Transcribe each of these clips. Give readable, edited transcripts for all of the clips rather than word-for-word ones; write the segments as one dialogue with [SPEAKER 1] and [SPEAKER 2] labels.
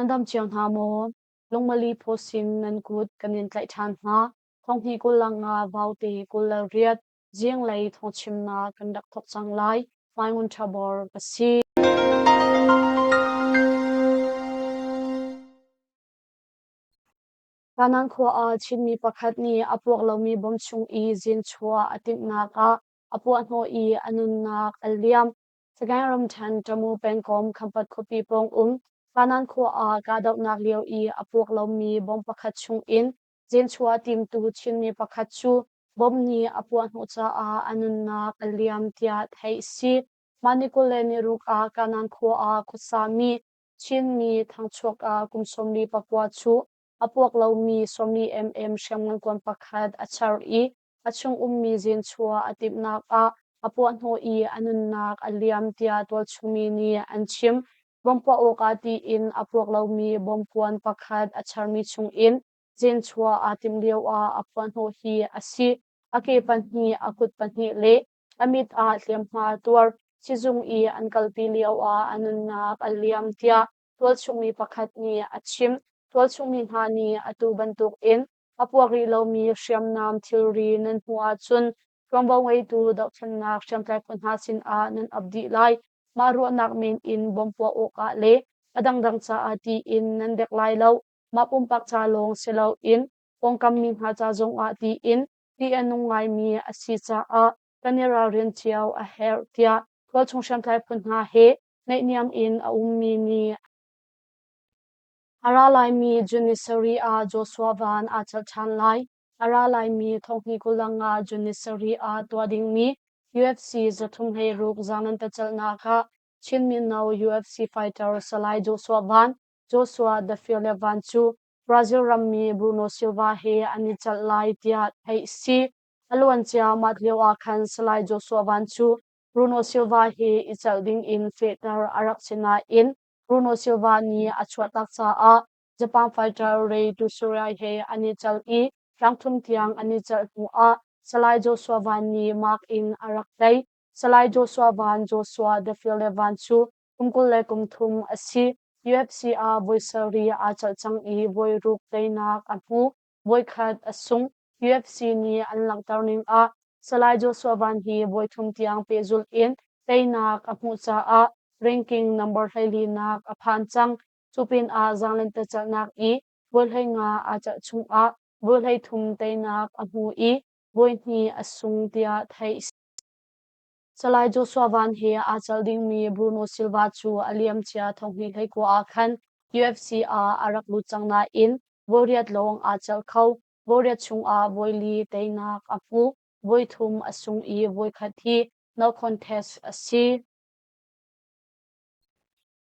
[SPEAKER 1] Nan dam cio hna maw? Lungmali phawsin nan kut kan in tlaih ṭhan hna. Thonghnih 25 Vaute 28 zinglei thawngchimnak kan rak thawk cang lai. Hmaingun Ṭhabor ka si. Kanan khua ah Chinmi pakhat nih a puak lomi bomb chung i zinchuah a timhnak ah a puahhnawh i a nunnak a liam. Sagaing ramṭhen Tamu pengkomh Khampat khuapi pawng um Kanan khua ah kahdohnak lio i a puak lomi bomb pakhat chung in zinchuah timtu Chinmi pakhat cu bomb nih a puahhnawh caah a nunnak a liam tiah theih a si. Mah ni 26 ah Kanan khua ah khuasami Chinmi thangchuak ah kum 49 cu a puak lomi 40 mm hriamngan kuan pakhat a char i a chung ummi zinchuah a timhnak ah a puahhnawh i a nunnak a liam tiah tualchungmi nih an chim. Bomb puah awkah tiin a puak lomi bomb kuan pakhat a charmi chungin zinchuah aa timh lioah a puahhnawh hi a si. A ke pahnih, a kut pahnih le a mit ah hliamhma a tuar. Sizung i an kalpi lioah a nunnak a liam tiah tualchungmi pakhat nih a chim. Tualchungmi hna nih atu bantukin a puak rih lomi hriamnam thilri nan hmuh ahcun ṭuanvo ngeitu dohthlennak hriamtlai phu hna sinah nan ap dih lai. Mah ruahnak men in bawm puah awkah le a dangdang caah tiin nan dek lai lo. Mah pumpak ca lawng si loin pawngkam mi hna ca zongah tiin ṭih a nung ngaimi a si caah kan i ralrin cio a herh tiah tualchung hriamtlai phu hna he naihniam in a ummi nih A ra laimi June ni sarih ah Joshua van aa celh ṭhan lai. A ra laimi thonghnih 25 June ni sarih ah tuah dingmi UFC 316 zaanglentacelhnak ah Chin mino UFC fighter Salai Joshua Van, Joshua The Fearless Van cu Brazil rammi Bruno Silva he an i celh lai tiah theih a si. A luancia mah lio ah khan Salai Joshua Van cu Bruno Silva he i celh dingin fehter a rak si nain Bruno Silva nih a chuahtak caah Japan fighter Rei Tusuriai he an i celh i tlangthum tiang an i celh hnuah Salai Joshua Van nih mark in a rak tei. Salai Joshua Van Joshua The Fearless Van cu kum 23 a si. UFC ah voi sarih aa celh cang i voi ruk teinak a hmu. Voikhat a sung. UFC nih an langhter ning ah Salai Joshua Van hi voithum tiang pehzulh in teinak a hmuh caah ranking number 14 nak a phan cang. Cu pinah zaanglentecelhnak i voi 15 aa celh chungah voi 13 teinak a hmu i voi hnih a sung tiah theih a si. Salai Joshua Van he aa celh dingmi Bruno Silva cu a liamcia thonghnih 19 ah khan UFC ah a rak lut cang nain voi riat lawng aa celh kho. Voi riat chungah voi li teinak a hmu, voi thum a sung i voi khat hi no contest a si.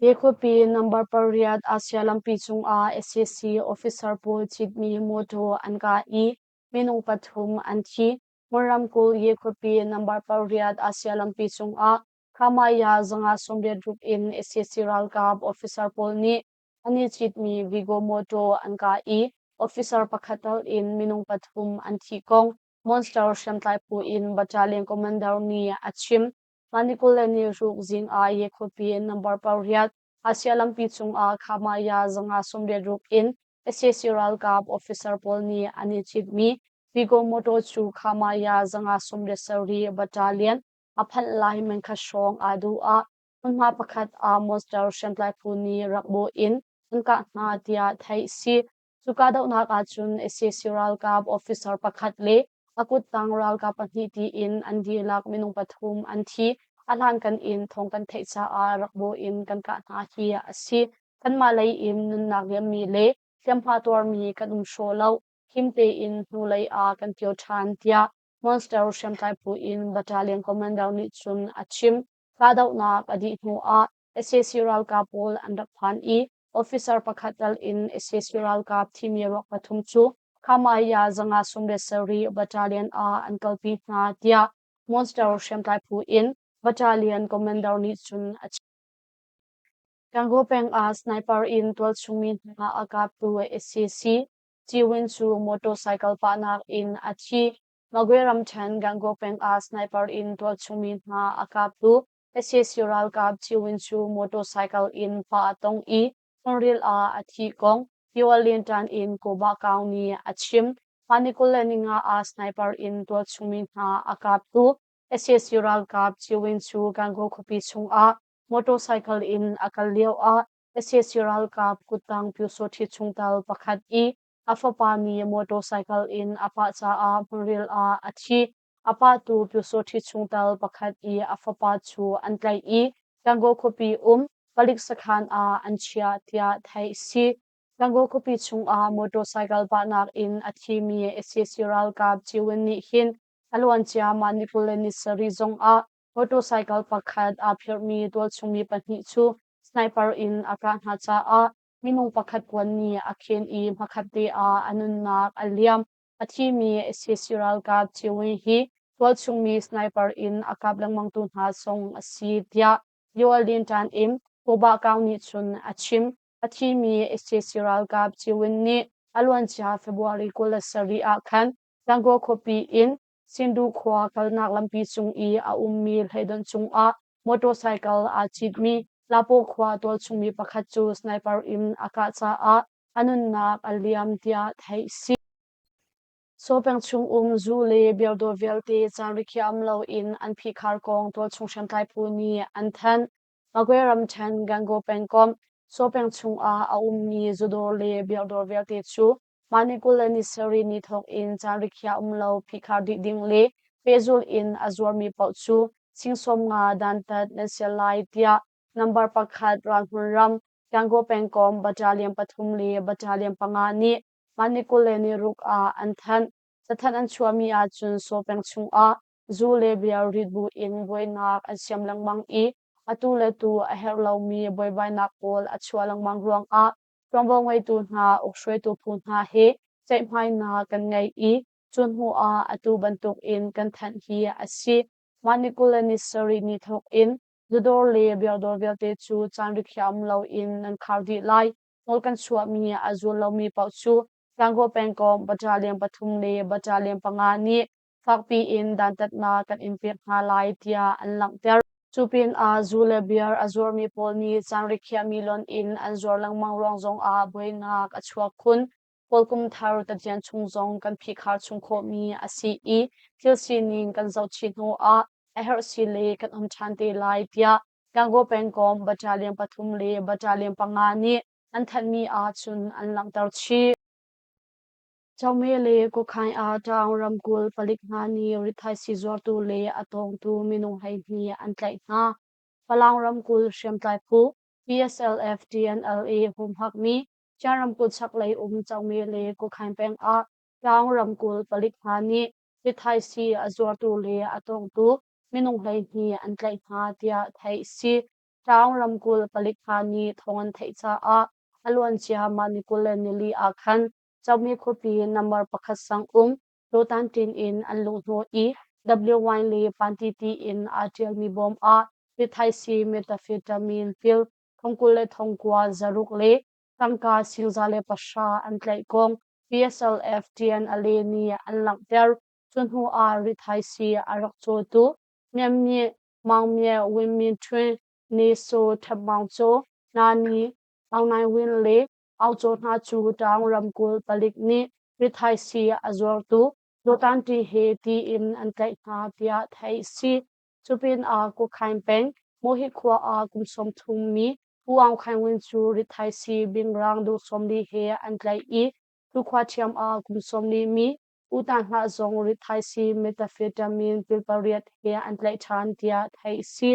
[SPEAKER 1] Hi khuapi number pariat Asia lampi cungah sac officer pawl citmi mawtaw an kah i minung pathum an thi. Hmun ramkulh Ye khuapi number pariat Asia lampi cungah Khamaya 586 in sac ralkap officer pawl nih an i citmi Vigo mawtaw an kah i officer pakhat tal in minung pathum an thih kong Monster hriamtlai phu in battalion commander nih a chim. Mah ni 26 zing ah Ye khuapi number pariat Asia lampi cungah Khamaya 586 in sac ralkap officer pawl nih an i citmi Vigo motor cu Khamaya 570 battalion a phanh lai menkhat hrawng aa duh ah hmunhma pakhat ah Monster hriamtlai phu nih rak bawh in an kah hna tiah theih a si. Cu kahdohnak ahcun sac ralkap officer pakhat le a kuttang ralkap pahnih tiin an dihlak minung pathum an thi. A hlankan in thawng kan theih caah rak bawh in kan kah hna hi a si. Kanmah lei in nunnak liammi le hliamhma tuarmi kan um hraw lo. Him tein hnulei ah kan kir ṭhan tiah Monster hriamtlai phu in battalion commander nih cun a chim. Kahdohnak a dih hnuah sac ralkap pawl an rak phan i officer pakhat tal in sac ralkap thimi ruak pathum cu Khamaya 570 battalion ah an kalpi hna tiah Monster hriamtlai phu in battalion commander nih cun a chim. Gangaw peng ah sniper in tualchungmi hna a kaptu sac Ciwin cu motorcycle pahnak in a thi. Magwe ramṭhen Gangaw peng ah sniper in tualchungmi hna a kaptu sac ralkap Ciwin cu motorcycle in pah a tong i hmunril ah a thih kong Yoalin in Kawbah Kaung nih a chim. Mah ni 25 ah sniper in tualchungmi hna a kaptu sac ralkap Chiwin cu Gangaw khuapi chungah motorcycle in a kal lioah sac ralkap kuttang Pyusawhti chungtel pakhat i a fapa nih motorcycle in a pah caah hmunril ah a thi. A pahtu Pyusawhti chungtel pakhat i a fapa cu an tlaih i Gangaw khuapi um palik sakhan ah an chiah tiah theih a si. Gangaw khuapi chungah motorcycle pahnak in a thimi sac ralkap Ciwin nih hin a luancia mah ni 27 zongah motorcycle pakhat aa phirhmi tualchungmi pahnih cu sniper in a kah hna caah minung pakhat kuan nih a khen i hmakhatte ah a nunnak a liam. A thimi sac ralkap Ciwin hi tualchungmi sniper in a kap lengmangtu hna zong a si tiah Yoalin Tan in Kawbah Kaung nih cun a chim. A thimi sac ralkap Ciwin nih a luancia February 27 ah khan Gangaw khuapi in Sindu khua kalnak lampi cung i a ummi hleidonh cungah motorcycle aa citmi Lapaw khua tualchungmi pakhat cu sniper in a kah caah a nunnak a liam tiah theih a si. Sawpeng chung um zu le beer dawr vialte caan rikhiah um loin an phihkhar kong tualchung hriamtlai phu nih an thanh. Magwe ramṭhen Gangaw pengkomh Sawpeng chungah a ummi zudawr le beer dawr vialte cu mah ni 27 ni thawk in caan rikhiah um lo phihkhar dih ding le pehzulh in a zuarmi paoh cu sing 50 dantat nan si lai tiah number 1 ralhmun ram Gangaw pengkomh battalion 3 le battalion 5 nih mah ni 26 ah an thanh. Cathanh an chuahmi ahcun Sawpeng chungah zu le beer rit buin buainak an siam lengmang i atu le tu a herh lomi buaibainak pawl a chuah lengmang ruangah ṭuanvo ngeitu hna ukhruaitu phu hna he ceihmainak kan ngei i cu hnu ah atu bantukin kan thanh hi a si. Mah ni 27 ni thawk in zudawr le beer dawr vialte cu caan rikhiah um loin nan khar dih lai. Nawl kan chuahmi a zul lomi paoh cu Gangaw pengkomh battalion 3 le battalion 5 nih fakpi in dantatnak kan in pek hna lai tiah an langhter. Cu pinah zu le beer a zuarmi pawl nih caan rikhiahmi lonh in an zuar lengmang ruang zongah buainak a chuak khun. Kawl kum thar tatian chung zong kan phihkhar chung khawhmi a si i thil sining kan zohchih hnu ah a herh si le kan um ṭhan te lai tiah Gangaw pengkomh battalion 3 le battalion 5 nih an thanhmi ahcun an langhter chih. Chawme le Kukhaing ah Taung ramkulh palik hna nih rithaisii zuartu le a tawngtu minung 12 an tlaih hna. Falam ramkulh hriamtlai phu PSLF TNLA humhakmi Chin ramkulh chaklei um Chawme le Kukhaing peng ah Taung ramkulh palik hna nih rithaisii a zuartu le a tawngtu minung 12 an tlaih hna tiah theih a si. Taung ramkulh palik hna nih thawng an theih caah a luancia mah ni 24 ah khan Chawmi khuapi number 1 sang um Lawtan ṭin in an luhhnawh i WY le Panti tiin aa ṭialmi bawm ah rithaisii methamphetamine pil 29,600 le tangka 1,100 an tlaih kong PSLF TNLA nih an langhter. Cu hnu ah rithaisii a rak cawtu Myat Maung Myat Win Min Htwin, Ni Saw Thet Maung Caw, Na Ni, Aung Naing Win le Aung Caw hna cu Taung ramkulh palik nih rithaisii a zuartu Lawtan Ṭi he tiin an tlaih hna tiah theih a si. Cu pinah Kukhaing peng Mawhi khua ah kum 30 mi Pu Aung Khaing Win cu rithaisii bingrang duh 40 he an tlaih i cu khua ṭhiam ah kum 40 mi U Ta Hlah zong rithaisii methamphetamine pil 8 he an tlaih ṭhan tiah theih a si.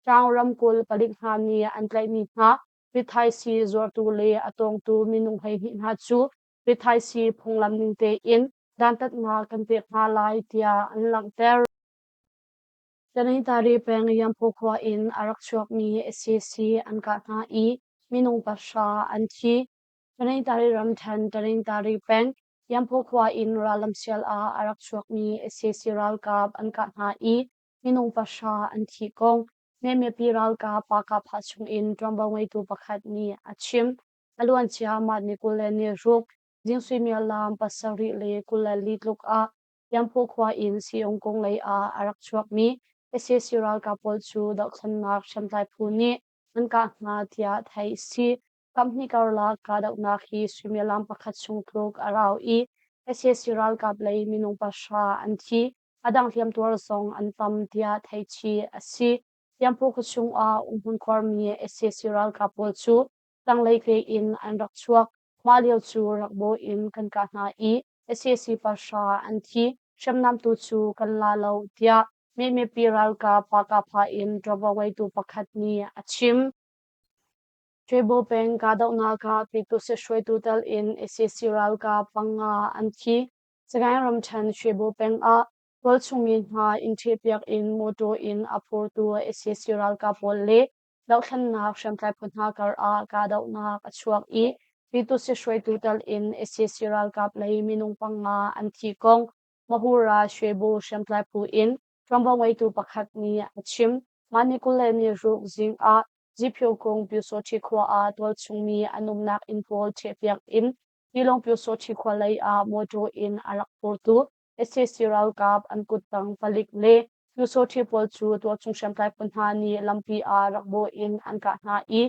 [SPEAKER 1] Taung ramkulh palik hna nih an tlaihmi hna rithaisii zuartu le a tawngtu minung 12 hna cu rithaisii phunglam ning tein dantatnak kan pek hna lai tiah an langhter. Tanintari peng Yamphaw khua in a rak chuakmi sac an kah hna i minung 9 an thi. Tanintari ramṭhen Tanintari peng Yamphaw khua in rallamsial ah a rak chuakmi sac ralkap an kah hna i minung 9 an thih kong Nemiapi ralkap Pakapha chungin ṭuanvo ngeitu pakhat nih a chim. A luancia mah ni 26 zing suimilam 7:24 tluk ah Yamphaw khua in Siungkung lei ah a rak chuakmi sac ralkap pawl cu dohthlennak hriamtlai phu nih an kah hna tiah theih a si. Kamhnih karlak kahdohnak hi suimilam pakhat chung tluk a rau i sac ralkap lei minung pahra an thi. A dang hliamtuar zong an tam tiah theihchih a si. Hliamphu khuachung ah umhmun khuarmi sac ralkap pawl cu tanglei ke in an rak chuak. Mah lio cu rakbaw in kan kah hna i sac pahra an thi. Hriamnam tu cu kan la lo tiah mipi ralkap Pakapha in ṭuanvo ngeitu pakhat nih a chim. Ṭwebo peng kahdohnak ah Pyituhsit hruaitu tel in sac ralkap panga an thi. Sagaing ramṭhen Ṭwebo peng ah tualchung mi hna inn ṭhehpiak in mawṭaw in a phurtu sac ralkap pawl le dohthlennak hriamtlai phu hna kar ah kahdohnak a chuak i Pyituhsit hruaitu tel in sac ralkap lei minung panga an thi kong Mahura Shwebo hriamtlai phu in ṭuanvo ngeitu pakhat nih a chim. Mah ni 26 zing ah Ziphyokung Pyusawṭhi khua ah tualchung mi an umnak inn pawl ṭhehpiak in tilawng Pyusawṭhi khua lei ah mawṭaw in a rak phurtu sac ralkap an kuttang palik le Pyusawṭhi pawl cu tualchung hriamtlai phu hna nih lampi ah rak bawh in an kah hna i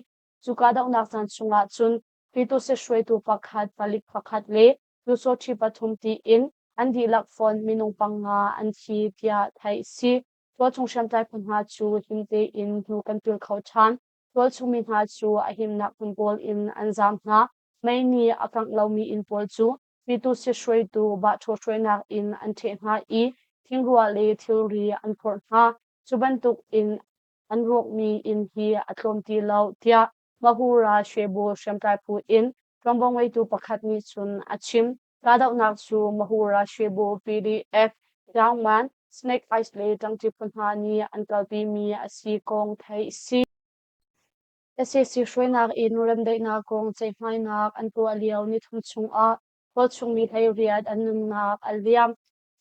[SPEAKER 1] cu kahdohnak caan chungah cun Pyituhsit hruaitu pakhat, palik pakhat le Pyusawṭhi pathum tiin an dihlak fonh minung panga an thi tiah theih a si. Tualchung hriamtlai phu hna cu him tein hnu kan pil kho ṭhan. Tualchung mi hna cu a himnak hmun pawl in an zaam hna. Mei nih a kangh lomi inn pawl cu Pyituhsit hruaitu Bahṭhaw hruainak in an ṭheh hna i thingrua le thilri an phorh hna. Cu bantuk in an rawkmi inn hi a tlawm ti lo, tiah Mahura Shwebo hriamtlai phu in ṭuanvo ngeitu pakhat nih cun a chim. Kahdohnak cu Mahura Shwebo PDF, Daungman, Snake Eyes le ṭangṭi phu hna nih an kalpimi a si kong theih a si. Sac hruainak in remdaihnak kong ceihmainak an tuah lio nithum chungah tualchung mi 18 an nunnak a liam.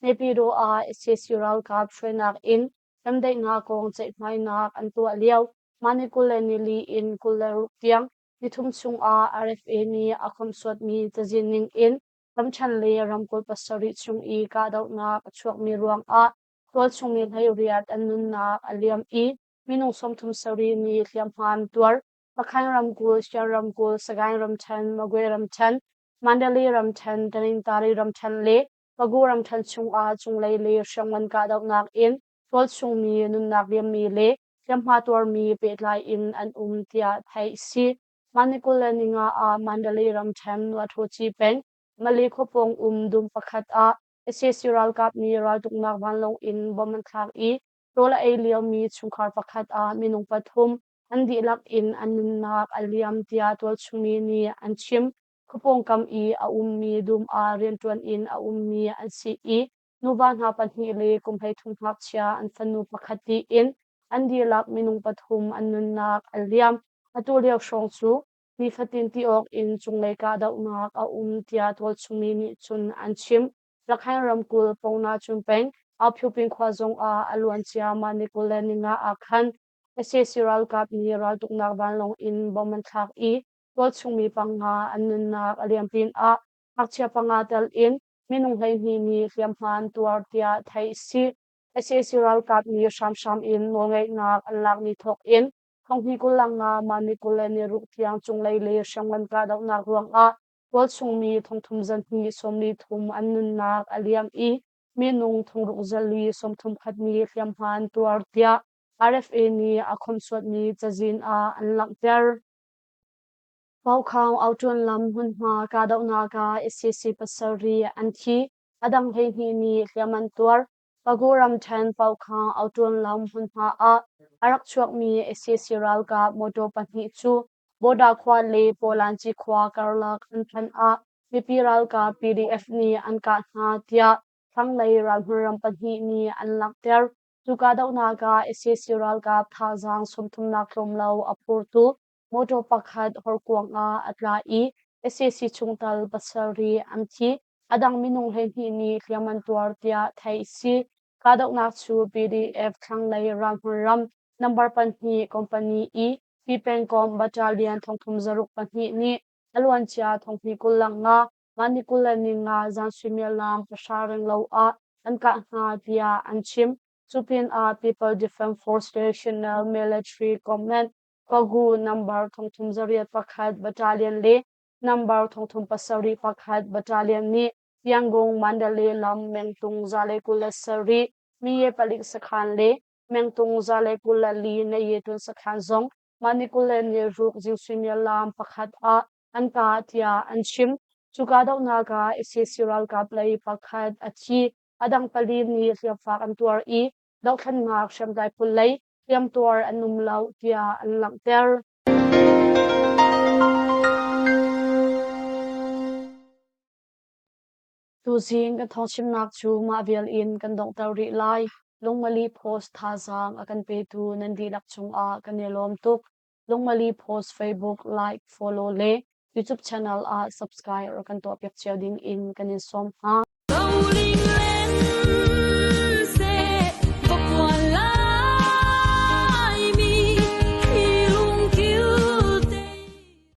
[SPEAKER 1] Naypyidaw ah sac ralkap hruainak in remdaihnak kong ceihmainak an tuah lio mah ni 24 in 26 tiang nithum chungah RFA nih a khomhsuatmi cazin ning in ramṭhen le ramkulh pasarih chung i kahdohnak a chuakmi ruangah tualchung mi 18 an nunnak a liam i minung 37 nih hliamhma an tuar. Rakhine ramkulh, Shan ramkulh, Sagaing ramṭhen, Magwe ramṭhen, Mandalay ramṭhen, Tanintari ramṭhen le Pagu ramṭhen chungah cunglei le hriamngan kahdohnak in tualchung mi nunnak liammi le hliamhma tuarmi pehtlai in an um tiah theih a si. Mah ni 25 ah Mandalay ramṭhen Nuaṭhoci peng Mali khuapawng um dum pakhat ah sac ralkap nih raltuknak vanlawng in bomb an thlak i rawl a ei liomi chungkhar pakhat ah minung pathum an dihlak in an nunnak a liam tiah tualchung mi nih an chim. Khuapawngkam i a ummi dum ah rianṭuan in a ummi an si i nuva hna pahnih le kum 13 ngakchia an fanu pakhat tiin an dihlak minung pathum an nunnak a liam. Atu lio hrawng cu nifatin ti awk in cunglei kahdohnak a um tiah tualchungmi nih cun an chim. Rakhine ramkulh Pongnachun peng Auphupin khua zongah a luancia mah ni 25 ah khan sac ralkap nih raltuknak vanlawng in bomb an thlak i tualchungmi panga an nunnak a liam pinah ngakchia panga tel in minung 12 nih hliamhma an tuar tiah theih a si. Sac ralkap nih hramhram in nawlngeihnak an lakmi thawk in thonghnih 25 mah ni 26 tiang cunglei le hriamngan kahdohnak ruangah tualchungmi thongthum zahnih 43 an nunnak a liam i minung thongruk zali 31 nih hliamhma an tuar tiah RFA nih a khomhsuatmi cazin ah an langhter. Paukhang auṭuan lam hmunhma kahdohnak ah sac pasarih an thi, a dang 12 nih hliam an tuar. Pagu ramṭhen Paukhang auṭuan lam hmunhma ah a rak chuakmi sac ralkap mawṭaw pahnih cu Bawda khua le Pawlanci khua karlak an phanh ah mipi ralkap PDF nih an kah hna tiah thlanglei ralhmun pahnih nih an langhter. Cu kahdohnak ah sac ralkap thazaang sawmthumnak tlawm lo a phurtu mawṭaw pakhat horkuang ah a tla i sac chungtel pasarih an thi. A dang minung 12 nih hliam an tuar tiah theih a si. Kahdohnak cu PDF thlanglei ralhmun ram number pahnih company i Pi pengkomh battalion thongthum zaruk pahnih nih a luancia thonghnih 25 mah ni 25 zan suimilam pahra renglo ah an kah hna tiah an chim. Cu pinah People Defense Force National Military Command. Pagu number 31 Battalion le number 31 Battalion nih Yangon Mandalay lam mengtung 127 Miye palik sakhan le mengtung 124 Naye tun sakhan zong mah ni 26 zing suimilam pakhat ah an kah tiah an chim. Cu kahdohnak ah sac ralkap lei pakhat a thi. A dang pali nih hliamfak an tuar i dohthlennak hriamtlai phu lei hliamtuar an um lo tiah an langhter. Tuzing kan thawngchimnak cu mah vial in kan donghter rih lai. Lungmali Post thazaang a kan petu nan dihlak cungah kan i lawm tuk. Lungmali Post Facebook like, follow le YouTube channel ah subscribe rak kan tuahpiak cio ding in kan in sawm hna.